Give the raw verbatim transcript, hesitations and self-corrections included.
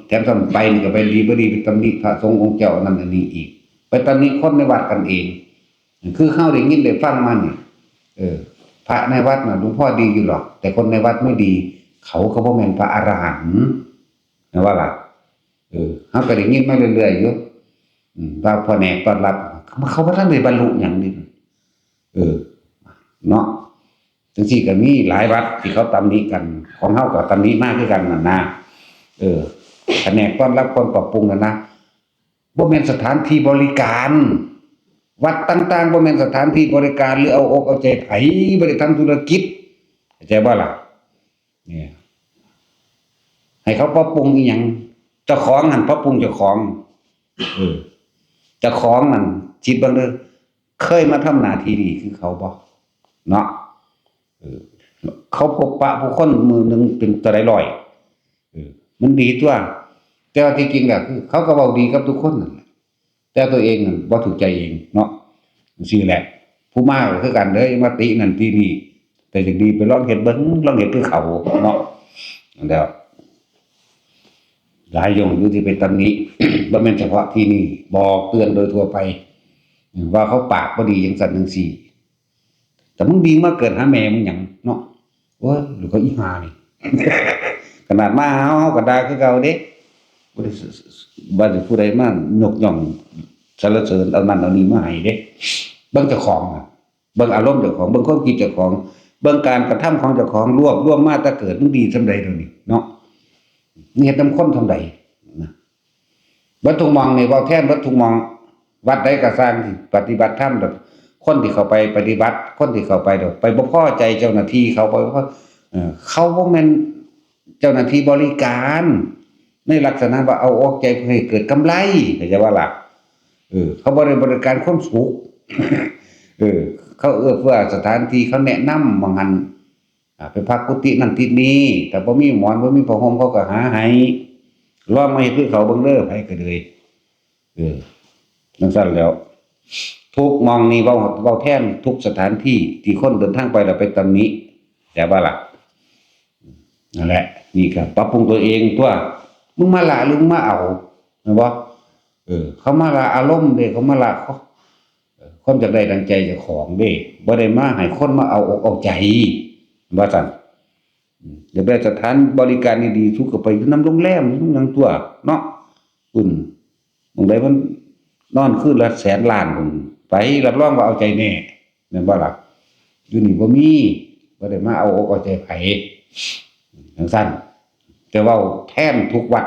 แถมซ้ำไปนี่ก็ไปดีบ่ดี ไปตำหนิพระสงฆ์องค์เจ้าอันนั้นอันนี้อีก ไปตำหนิคนในวัดกันเอง คือเฮาได้ยินได้ฟังมานี่ เออ พระในวัดน่ะหลวงพ่อดีอยู่หรอก แต่คนในวัดไม่ดี เขาก็บ่แม่นพระอรหันต์ แม่นบ่ล่ะ เออ เฮาก็ได้ยินมาเรื่อยๆอยู่ อืม ว่าผนกต้อนรับ เขาบ่ทันได้บรรลุหยังนี่ เออ เนาะ จังซี้ก็มีหลายวัดที่เขาตำหนิกัน ของเฮาก็ตำหนิมาคือกันนั่นนะ เออ ผนกต้อนรับคนปรับปรุงนั่นนะ บ่แม่นสถานที่บริการ วัดต่างๆ บ่แม่นสถานที่บริการ หรือเอาอกเอาใจไผ บ่ได้ทำธุรกิจ เข้าใจบ่ล่ะ เนี่ย ให้เขาปรับปรุงอีหยัง เจ้าของหั่นปรับปรุงเจ้าของ เออ เจ้าของนั่น คิดเบิ่งเด้อ เคยมาทำหน้าที่นี่คือเขาบ่ เนาะ เออ เขาพบปะผู้คนมื้อหนึ่งเป็นเท่าใดร้อย เออ มันดีตัว แต่ว่าที่จริงแล้วคือ เขาก็เว้าดีกับทุกคนนั่นแหละ แต่ตัวเองนั่นบ่ถูกใจเองเนาะ จังซี้แหละ ผู้มาก็คือกันเด้อ มาตินั่นตินี่ แต่จังดีไปลองเฮ็ดเบิ่ง ลองเฮ็ดคือเขาเนาะ นั่นแหละ หลายอย่างอยู่ที่ไปตำหนิ บ่แม่นเฉพาะที่นี่ บอกเตือนโดยทั่วไป ว่าเขาปากบ่ดีจังซั่นจังซี้ แต่มึงบิ่งมาเกิดหาแม่มึงหยังเนาะ โอ้ย หรือเขาอีห่านี่ ขนาดมาเฮา เฮาก็ด่าคือเก่าเด้ บ่ได้ ว่าแต่ผู้ใดมายกย่องสรรเสริญเอานั่นเอานี่มาให้เด้ เบิ่งเจ้าของน่ะ เบิ่งอารมณ์เจ้าของ เบิ่งความคิดเจ้าของ เบิ่งการกระทำของเจ้าของ รวบรวมมาแต่เกิด มึงดีส่ำใดเดี๋ยวนี้เนาะ มึงเฮ็ดนำคนส่ำใดนะ เบิดทุกหม่องนี่ เว้าแทนเบิดทุกหม่อง วัดใดก็ซ่างที่ปฏิบัติธรรม คนที่เข้าไปปฏิบัติ คนที่เข้าไป ไปบ่พอใจเจ้าหน้าที่เขา บ่พอ เอ่อ เขาบ่แม่นเจ้าหน้าที่บริการ ในลักษณะว่าเอาอกใจเพื่อให้เกิดกำไร เข้าใจบ่ล่ะ เออ เขาบ่ได้บริการความสุข เออ เขาเอื้อเฟื้อสถานที่ เขาแนะนำหม่องหั่น อ่า ไปพักกุฏินั่นที่นี่ ถ้าบ่มีหมอน บ่มีผ้าห่ม เขาก็หาให้ ลองมาเฮ็ดคือเขาเบิ่งเด้อ ไผก็เลย เออ จังซั่นแหล้ว ทุกหม่องนี่ เว้า เว้าแทนทุกสถานที่ ที่คนเดินทางไปแล้วไปตำหนิ เข้าใจบ่ล่ะ นั่นแหละ นี่ก็ปรับปรุงตัวเองตัว มึงมาละหรือมึงมาเอา แม่นบ่ เออ เขามาละอารมณ์เด้ เขามาละ เอ่อ ความอยากได้ดังใจเจ้าของเด้ บ่ได้มาให้คนมาเอาอกเอาใจ ว่าซั่น อืม อยากได้สถานบริการดีๆ สุก็ไปอยู่นำโรงแรม อยู่นำหยังตั๊วเนาะ อืม หม่องใดมันนอนคืนละแสนล้านพู้น ไปรับรองว่าเอาใจแน่ แม่นบ่ล่ะ อยู่นี่บ่มี บ่ได้มาเอาอกเอาใจไผ จังซั่น แต่เว้าแทนทุกวัด